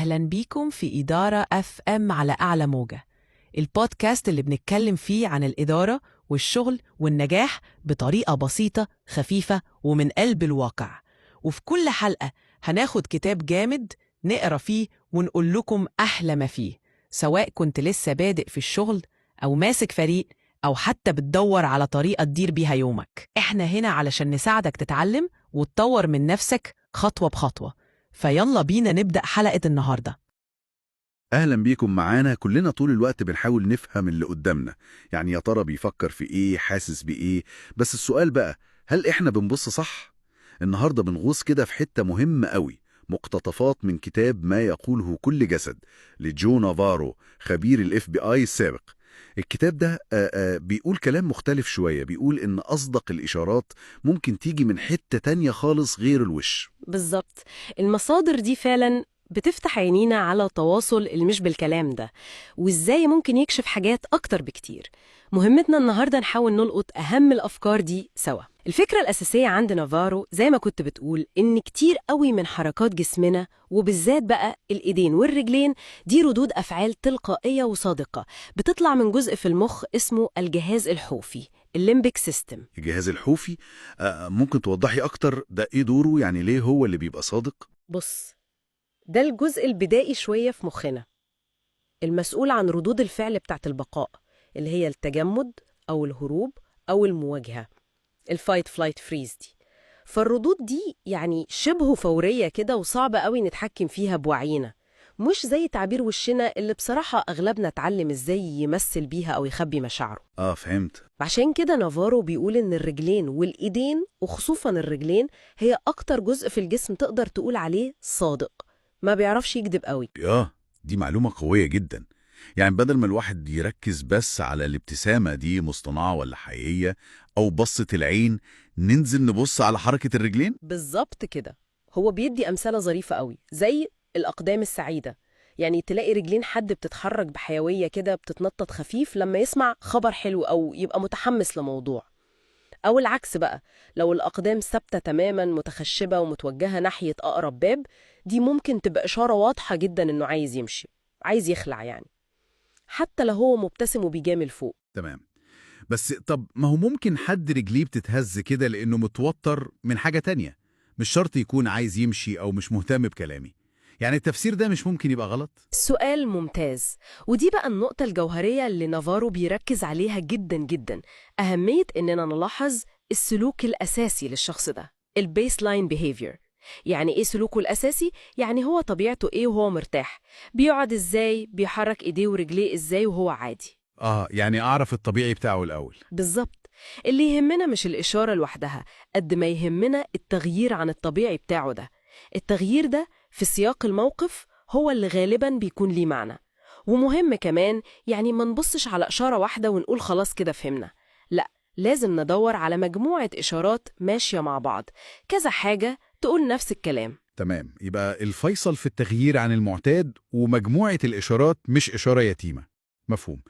أهلا بيكم في إدارة FM على أعلى موجة، البودكاست اللي بنتكلم فيه عن الإدارة والشغل والنجاح بطريقة بسيطة خفيفة ومن قلب الواقع. وفي كل حلقة هناخد كتاب جامد نقرأ فيه ونقول لكم أحلى ما فيه، سواء كنت لسه بادئ في الشغل أو ماسك فريق أو حتى بتدور على طريقة تدير بيها يومك. إحنا هنا علشان نساعدك تتعلم وتطور من نفسك خطوة بخطوة. فيلا بينا نبدأ حلقة النهاردة. أهلا بيكم معانا. كلنا طول الوقت بنحاول نفهم اللي قدامنا، يعني يا ترى بيفكر في إيه، حاسس بإيه. بس السؤال بقى، هل إحنا بنبص صح؟ النهاردة بنغوص كده في حتة مهمة قوي، مقتطفات من كتاب ما يقوله كل جسد لجو نافارو، خبير ال FBI السابق. الكتاب ده بيقول كلام مختلف شوية، بيقول إن أصدق الإشارات ممكن تيجي من حتة تانية خالص غير الوش. بالظبط، المصادر دي فعلا بتفتح عينينا على التواصل اللي مش بالكلام ده، وإزاي ممكن يكشف حاجات أكتر بكتير. مهمتنا النهاردة نحاول نلقط أهم الأفكار دي سوا. الفكرة الأساسية عند نافارو زي ما كنت بتقول إن كتير قوي من حركات جسمنا، وبالذات بقى الإيدين والرجلين، دي ردود أفعال تلقائية وصادقة بتطلع من جزء في المخ اسمه الجهاز الحوفي، ال limbic system. الجهاز الحوفي، ممكن توضحي أكتر ده إيه دوره؟ يعني ليه هو اللي بيبقى صادق؟ بص، ده الجزء البدائي شوية في مخنا، المسؤول عن ردود الفعل بتاعت البقاء، اللي هي التجمد أو الهروب أو المواجهة، ال fight flight freeze دي. فالردود دي يعني شبه فورية كده وصعبة قوي نتحكم فيها بوعينا، مش زي تعبير وشنا اللي بصراحة أغلبنا اتعلم إزاي يمثل بيها أو يخبي مشاعره. آه، فهمت. عشان كده نافارو بيقول إن الرجلين والإيدين، وخصوصا الرجلين، هي أكتر جزء في الجسم تقدر تقول عليه صادق، ما بيعرفش يكذب قوي. دي معلومة قوية جدا. يعني بدل ما الواحد يركز بس على الابتسامة دي مصطنعة ولا حقيقية أو بصة العين، ننزل نبص على حركة الرجلين؟ بالظبط كده. هو بيدي أمثلة ظريفة قوي زي الأقدام السعيدة، يعني تلاقي رجلين حد بتتحرك بحيوية كده، بتتنطط خفيف لما يسمع خبر حلو أو يبقى متحمس لموضوع. أو العكس بقى، لو الأقدام ثابتة تماما متخشبة ومتوجهة ناحية أقرب باب، دي ممكن تبقى إشارة واضحة جدا إنه عايز يمشي، عايز يخلع يعني، حتى لو هو مبتسم وبيجامل فوق. تمام. بس طب ما هو ممكن حد رجليه بتتهز كده لأنه متوتر من حاجة تانية، مش شرط يكون عايز يمشي أو مش مهتم بكلامي. يعني التفسير ده مش ممكن يبقى غلط؟ سؤال ممتاز، ودي بقى النقطة الجوهرية اللي نافارو بيركز عليها جدا جدا، أهمية إننا نلاحظ السلوك الأساسي للشخص ده، ال baseline behavior. يعني إيه سلوكه الأساسي؟ يعني هو طبيعته إيه وهو مرتاح، بيقعد إزاي، بيحرك إيديه ورجليه إزاي وهو عادي. آه، يعني أعرف الطبيعي بتاعه الأول. بالظبط. اللي يهمنا مش الإشارة لوحدها قد ما يهمنا التغيير عن الطبيعي بتاعه ده. التغيير ده في سياق الموقف هو اللي غالبا بيكون ليه معنى. ومهم كمان يعني ما نبصش على إشارة واحدة ونقول خلاص كده فهمنا، لا، لازم ندور على مجموعة إشارات ماشية مع بعض، كذا حاجة تقول نفس الكلام. تمام، يبقى الفيصل في التغيير عن المعتاد ومجموعة الإشارات، مش إشارة يتيمة. مفهوم.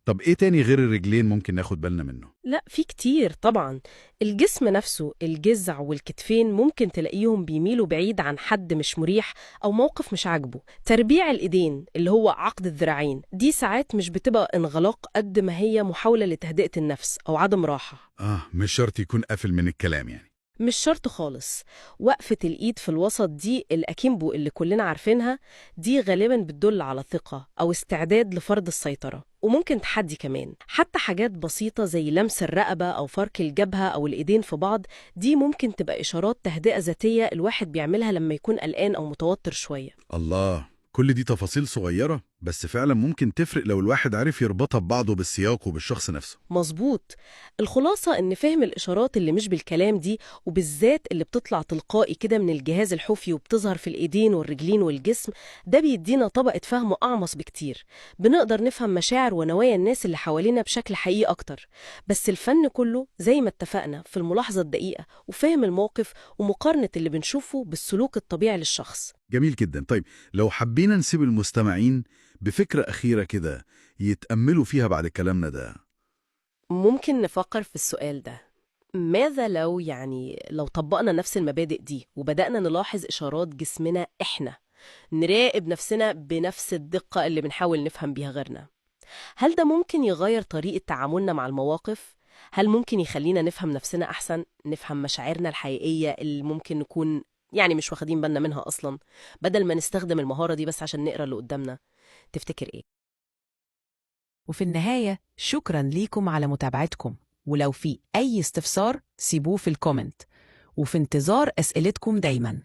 طب إيه تاني غير الرجلين ممكن ناخد بالنا منه؟ لا، في كتير طبعا. الجسم نفسه، الجذع والكتفين ممكن تلاقيهم بيميلوا بعيد عن حد مش مريح أو موقف مش عاجبه. تربيع الإيدين اللي هو عقد الذراعين، دي ساعات مش بتبقى انغلاق قد ما هي محاولة لتهدئة النفس أو عدم راحة. آه، مش شرط يكون قافل من الكلام يعني. مش شرط خالص. وقفة الإيد في الوسط دي، ال akimbo اللي كلنا عارفينها، دي غالبا بتدل على ثقة أو استعداد لفرض السيطرة، وممكن تحدي كمان. حتى حاجات بسيطة زي لمس الرقبة أو فرك الجبهة أو الإيدين في بعض، دي ممكن تبقى إشارات تهدئة ذاتية الواحد بيعملها لما يكون قلقان أو متوتر شوية. الله، كل دي تفاصيل صغيرة بس فعلا ممكن تفرق لو الواحد عرف يربطها ببعضه بالسياق وبالشخص نفسه. مظبوط. الخلاصة إن فهم الإشارات اللي مش بالكلام دي، وبالذات اللي بتطلع تلقائي كده من الجهاز الحوفي وبتظهر في الإيدين والرجلين والجسم، ده بيدينا طبقة فهم أعمق بكتير. بنقدر نفهم مشاعر ونوايا الناس اللي حوالينا بشكل حقيقي أكتر. بس الفن كله زي ما اتفقنا في الملاحظة الدقيقة وفهم الموقف ومقارنة اللي بنشوفه بالسلوك الطبيعي للشخص. جميل جدا. طيب لو حبينا نسيب المستمعين بفكرة أخيرة كده يتأملوا فيها بعد كلامنا ده، ممكن نفكر في السؤال ده: ماذا لو يعني لو طبقنا نفس المبادئ دي وبدأنا نلاحظ إشارات جسمنا إحنا؟ نراقب نفسنا بنفس الدقة اللي بنحاول نفهم بيها غيرنا، هل ده ممكن يغير طريقة تعاملنا مع المواقف؟ هل ممكن يخلينا نفهم نفسنا أحسن، نفهم مشاعرنا الحقيقية اللي ممكن نكون يعني مش واخدين بالنا منها أصلا، بدل ما نستخدم المهارة دي بس عشان نقرأ اللي قدامنا؟ تفتكر إيه؟ وفي النهاية شكرا ليكم على متابعتكم، ولو في أي استفسار سيبوه في ال comment، وفي انتظار أسئلتكم دايما.